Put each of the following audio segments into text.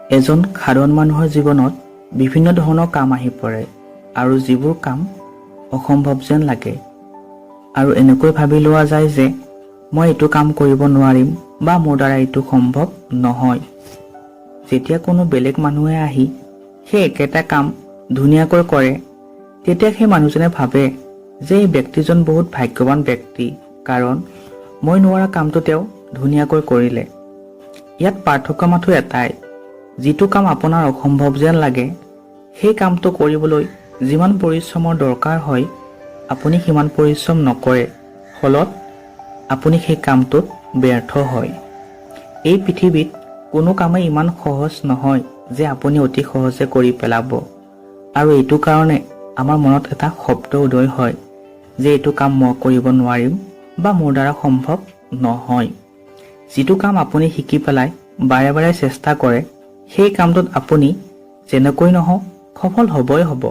এজন সাধাৰণ মানুহৰ জীৱনত বিভিন্ন ধৰণৰ কাম আহি পৰে আৰু যিবোৰ কাম অসম্ভৱ যেন লাগে আৰু এনেকৈ ভাবি লোৱা যায় যে মই এইটো কাম কৰিব নোৱাৰিম বা মোৰ দ্বাৰা এইটো সম্ভৱ নহয়। যেতিয়া কোনো বেলেগ মানুহে আহি সেই একেটা কাম ধুনীয়াকৈ কৰে, তেতিয়া সেই মানুহজনে ভাবে যে এই ব্যক্তিজন বহুত ভাগ্যৱান ব্যক্তি, কাৰণ মই নোৱাৰা কামটো তেওঁ ধুনীয়াকৈ কৰিলে। ইয়াত পাৰ্থক্য মাথো এটাই, যিটো কাম আপোনাৰ অসম্ভৱ যেন লাগে, সেই কামটো কৰিবলৈ যিমান পৰিশ্ৰমৰ দৰকাৰ হয়, আপুনি সিমান পৰিশ্ৰম নকৰে। ফলত আপুনি সেই কামটোত ব্যৰ্থ হয়। এই পৃথিৱীত কোনো কামেই ইমান সহজ নহয় যে আপুনি অতি সহজে কৰি পেলাব। আৰু এইটো কাৰণে আমাৰ মনত এটা শব্দ উদয় হয় যে এইটো কাম মই কৰিব নোৱাৰিম বা মোৰ দ্বাৰা সম্ভৱ নহয়। যিটো কাম আপুনি শিকি পেলাই বাৰে বাৰে চেষ্টা কৰে, সেই কামটোত আপুনি যেনেকৈ নহওক সফল হ'বই হ'ব।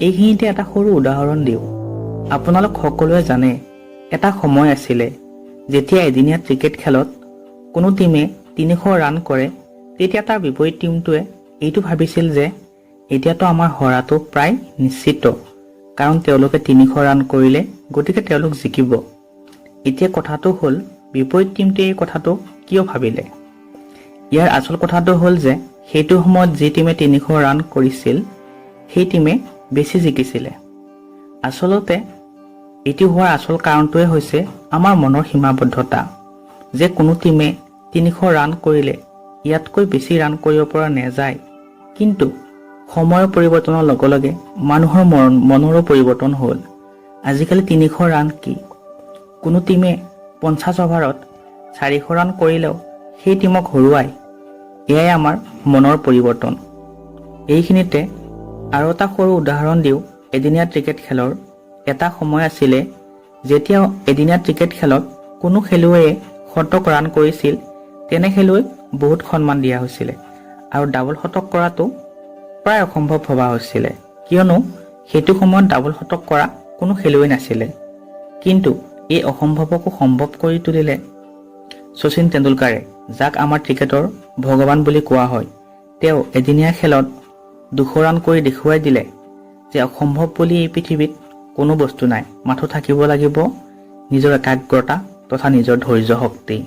এইখিনিতে এটা সৰু উদাহৰণ দিওঁ। আপোনালোক সকলোৱে জানে, এটা সময় আছিলে যেতিয়া এদিনীয়া ক্ৰিকেট খেলত কোনো টীমে 300 ৰান কৰে, তেতিয়া তাৰ বিপৰীত টীমটোৱে এইটো ভাবিছিল যে এতিয়াতো আমাৰ হৰাটো প্ৰায় নিশ্চিত, কাৰণ তেওঁলোকে 300 ৰান কৰিলে, গতিকে তেওঁলোক জিকিব। এতিয়া কথাটো হ'ল, বিপৰীত টীমটোৱে এই কথাটো কিয় ভাবিলে? ইয়াৰ আচল কথাটো হ'ল যে সেইটো সময়ত যি টীমে 300 ৰান কৰিছিল, সেই টীমে বেছি জিকিছিলে। আচলতে এইটো হোৱাৰ আচল কাৰণটোৱে হৈছে আমাৰ মনৰ সীমাবদ্ধতা, যে কোনো টীমে 300 ৰান কৰিলে ইয়াতকৈ বেছি ৰান কৰিব পৰা নাযায়। কিন্তু সময়ৰ পৰিৱৰ্তনৰ লগে লগে মানুহৰ মনৰো পৰিৱৰ্তন হ'ল। আজিকালি 300 ৰান কি, কোনো টীমে 50 অভাৰত 400 ৰান কৰিলেও সেই টীমক হৰুৱায়। এয়াই আমাৰ মনৰ পৰিৱৰ্তন। এইখিনিতে আৰু এটা সৰু উদাহৰণ দিওঁ এদিনীয়া ক্ৰিকেট খেলৰ। এটা সময় আছিলে যেতিয়া এদিনীয়া ক্ৰিকেট খেলত কোনো খেলুৱৈয়ে শতক ৰান কৰিছিল, তেনে খেলুৱৈক বহুত সন্মান দিয়া হৈছিলে আৰু ডাবল শতক কৰাটো প্ৰায় অসম্ভৱ ভবা হৈছিলে, কিয়নো সেইটো সময়ত ডাবল শতক কৰা কোনো খেলুৱৈ নাছিলে। কিন্তু এই অসম্ভৱকো সম্ভৱ কৰি তুলিলে শচীন তেণ্ডুলকাৰে, যাক আমাৰ ক্ৰিকেটৰ ভগৱান বুলি কোৱা হয়। তেওঁ এদিনীয়া খেলত 200 ৰান কৰি দেখুৱাই দিলে যে অসম্ভৱ বুলি এই পৃথিৱীত কোনো বস্তু নাই, মাথো থাকিব লাগিব নিজৰ একাগ্ৰতা তথা নিজৰ ধৈৰ্য শক্তি।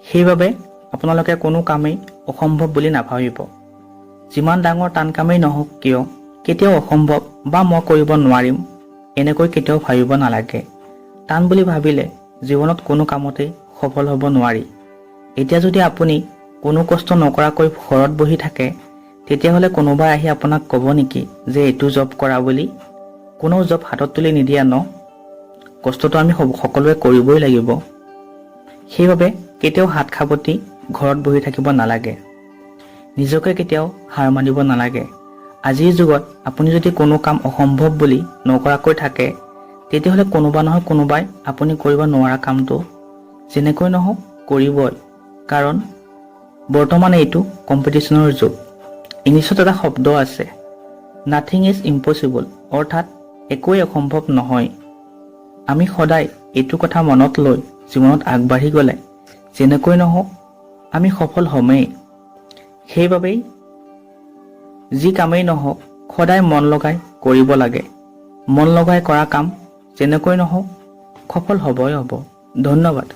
সেইবাবে আপোনালোকে কোনো কামেই অসম্ভৱ বুলি নাভাবিব। যিমান ডাঙৰ টান কামেই নহওক কিয়, কেতিয়াও অসম্ভৱ বা মই কৰিব নোৱাৰিম এনেকৈ কেতিয়াও ভাবিব নালাগে। টান বুলি ভাবিলে জীৱনত কোনো কামতেই সফল হ'ব নোৱাৰি। এতিয়া যদি আপুনি কোনো কষ্ট নকৰাকৈ ঘৰত বহি থাকে, তেতিয়াহ'লে কোনোবাই আহি আপোনাক ক'ব নেকি যে এইটো জব কৰা বুলি? কোনেও জব হাতত তুলি নিদিয়ে ন? কষ্টটো আমি সকলোৱে কৰিবই লাগিব। সেইবাবে কেতিয়াও হাত সাৱটি ঘৰত বহি থাকিব নালাগে। নিজকে কেতিয়াও হাৰ মানিব নালাগে। আজিৰ যুগত আপুনি যদি কোনো কাম অসম্ভৱ বুলি নকৰাকৈ থাকে, তেতিয়াহ'লে কোনোবা নহয় কোনোবাই আপুনি কৰিব নোৱাৰা কামটো যেনেকৈ নহওক কৰিবই, কাৰণ বৰ্তমান এইটো কম্পিটিশ্যনৰ যুগ। ইংলিছত এটা শব্দ আছে, "Nothing is impossible", অৰ্থাৎ একোৱেই অসম্ভৱ নহয়। আমি সদায় এইটো কথা মনত লৈ জীৱনত আগবাঢ়ি গ'লে যেনেকৈ নহওক আমি সফল হ'মেই। সেইবাবেই যি কামেই নহওক সদায় মন লগাই কৰিব লাগে। মন লগাই কৰা কাম যেনেকৈ নহওক সফল হ'বই হ'ব। ধন্যবাদ।